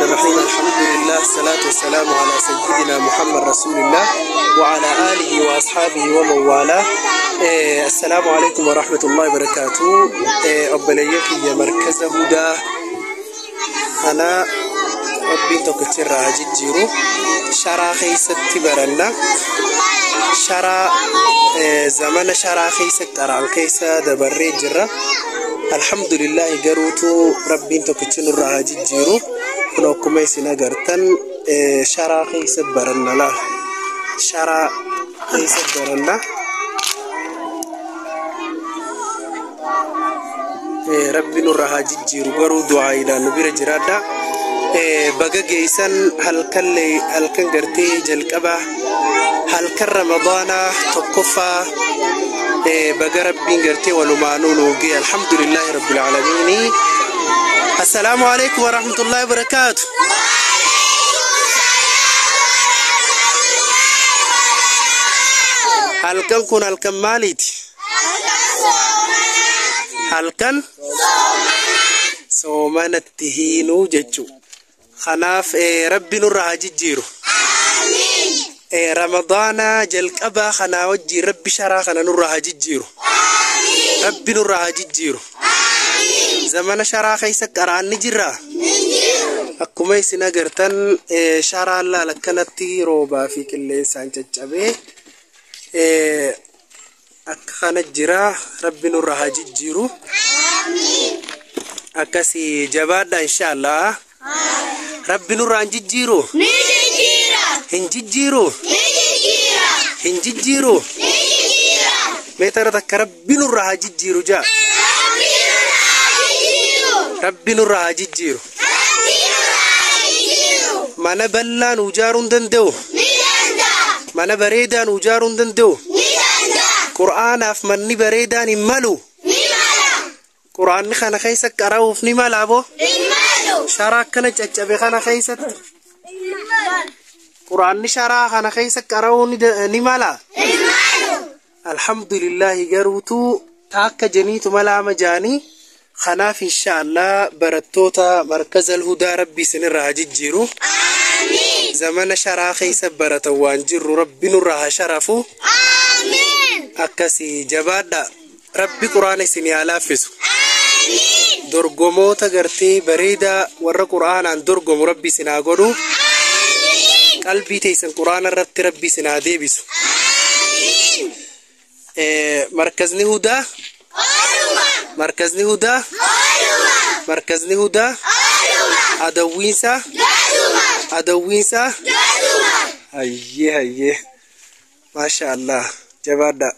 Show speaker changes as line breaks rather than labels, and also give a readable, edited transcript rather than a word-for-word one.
الرحمن الرحيم. الحمد لله، الصلاة والسلام على سيدنا محمد رسول الله وعلى آله وأصحابه ومن والاه. السلام عليكم ورحمة الله وبركاته. Obboleeyyan kiyya markaza Hudaa kana Rabbiin tokkichi irraa haa jijjiiru. Sharaa keessatti baranna. Sharaa zamana sharaa keessa qaraan keessa dabarree jirra. Alhamdulillahi, garuutu Rabbiin tokkichi nurraa haa jijjiiru. Kun akkuma isin agartan sharaa keessa baranna laal. Sharaa keessa baranna. Rabbi nurraa haa jijjiiru, garuu du'aayiidhaan nu bira jiraadha. Baga geessan halkan halkan gartee jalqaba halkan Ramadaanaa tokkoffaa baga Rabbiin gartee walumaanuu nuu gee. Alhamdulillahi rabbil aalamiini. Assalaamu alaikum warahmatullahi wabarakaatu. Halkan kun halkan maaliiti? Halkan soomanatti hiinuu jechuu. Kanaaf Rabbi nurraa haa jijjiiru. Ramadaana jalqabaa kanaa wajjiin Rabbi sharaa kana nurraa haa jijjiiru. Rabbi nurraa haa jijjiiru. Zamana sharaa keessa qaraanni jirra. Akkuma isin agartan sharaan laal akkanatti roobaa fi qilleensaan caccabee akka kana jira. Rabbi nurraa haa jijjiiru. Akkasii jabaadha inshaallah. Rabbi nurraa hin jijjiiru.
Ni jijjiira.
Hin jijjiiru.
Ni jijjiira.
Hin jijjiiru.
Ni jijjiira.
Meetara takka Rabbi nurraa haa jijjiiru jaa.
Rabbi nurraa haa jijjiiru.
Rabbi nurraa haa jijjiiru.
Rabbi nurraa haa jijjiiru.
Mana bal'aa nu ijaaruu hin danda'u.
Ni danda'a.
Mana bareedaa nu ijaaruu hin danda'u.
Ni danda'a.
Qur'aanaaf manni bareedaan hin malu.
Ni mala.
Qur'aanni kana keessa qara'uuf ni mala aboo.
Hin malu.
Sharaa akkana caccabe kana keessatti. Qur'aanni sharaa kana keessa qara'uu ni mala.
Hin malu.
Alhamdulillahi, garuutu taakka jeniitu malaama jaanii. Kanaaf inshaallah barattoota markaza Alhudaa Rabbi isinirraa haa jijjiiru.
Amiin.
Zamana sharaa keessa baratan waan jirru Rabbi nurraa haa sharafu.
Amiin.
Akkasii jabaadha. Rabbi quraana isin haa laaffisu.
Amiin.
Dorgomoota gartee bareedaa warra quraanaan dorgomu Rabbi isin haa godhu.
Amiin.
Qalbii teessan quraana irratti Rabbi isin haa deebisu.
Amiin.
Markazni Hudaa.
Oluma.
Markazni Hudaa.
Oluma.
Markazni Hudaa.
Oluma.
Adawwiinsa.
Gaduma.
Adawwiinsa.
Gaduma.
Hayyee hayyee. Maasha Allah. Jabaadha.